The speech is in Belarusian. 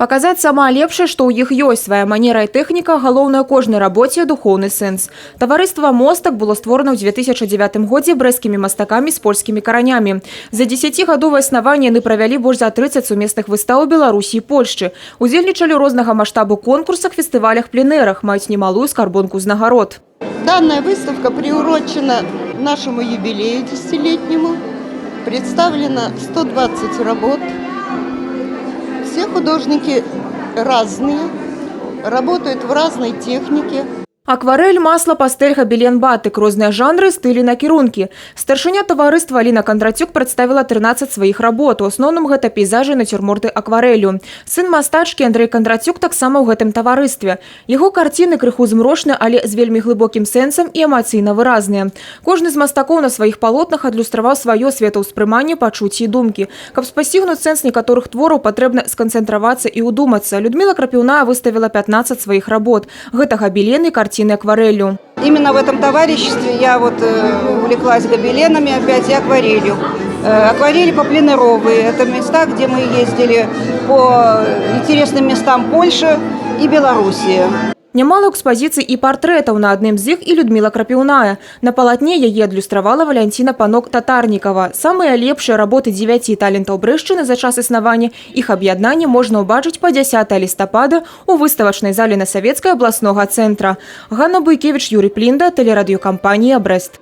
Паказаць самае лепшае, што ў іх ёсць, свая манера і тэхніка, галоўнае, кожнай рабоце духоўны сэнс. Таварыства «Мостак» было створана ў 2009 годзе брэсцкімі мастакамі з польскімі каранямі. За дзесяцігадовае існаванне яны правялі больш за 30 сумесных выстаў у Беларусі і Польшчы. Удзельнічалі ў рознага маштабу конкурсах, фестывалях, пленэрах, маюць немалую скарбонку ўзнагарод. Данная выставка приурочена нашему юбилею десятилетнему. Представлено 120 работ. Все художники разные, работают в разной технике. Акварэль, масла, пастэль, габелен, батык, розныя жанры, стылі, накірункі. Старшыня таварыства Аліна Кандрацюк прадставіла 13 сваіх работ. У асноўным гэта пейзажы, нацюрморты акварэллю. Сын мастачкі Андрэй Кандрацюк таксама ў гэтым таварыстве. Яго карціны крыху змрочныя, але з вельмі глыбокім сэнсам і эмацыйна выразныя. Кожны з мастакоў на сваіх палотнах адлюстраваў сваё светаўспрыманне, пачуцці і думкі. Каб спасцігнуць сэнс некаторых твораў, патрэбна сканцэнтравацца і ўдумацца. Людміла Крапіўная выставіла 15 сваіх работ. Гэта габелены, карціны акварэллю. Именно в этом товариществе я вот увлеклась гобеленами опять и акварелью. Акварели попленэровые. Это места, где мы ездили по интересным местам Польши и Белоруссии. Нямала экспазіцый і партрэтаў, на адным з іх і Людміла Крапіўная. На палатне яе адлюстравала Валянціна Панок Татарнікава. Самыя лепшыя работы дзевяці талентаў Брэшчыны за час існавання іх аб'яднання можна ўбачыць па 10 лістапада ў выставачнай зале на Савецкай абласнога цэнтра. Ганна Буйкевіч, Юрый Плінда, тэлерадыёкампанія «Брэст».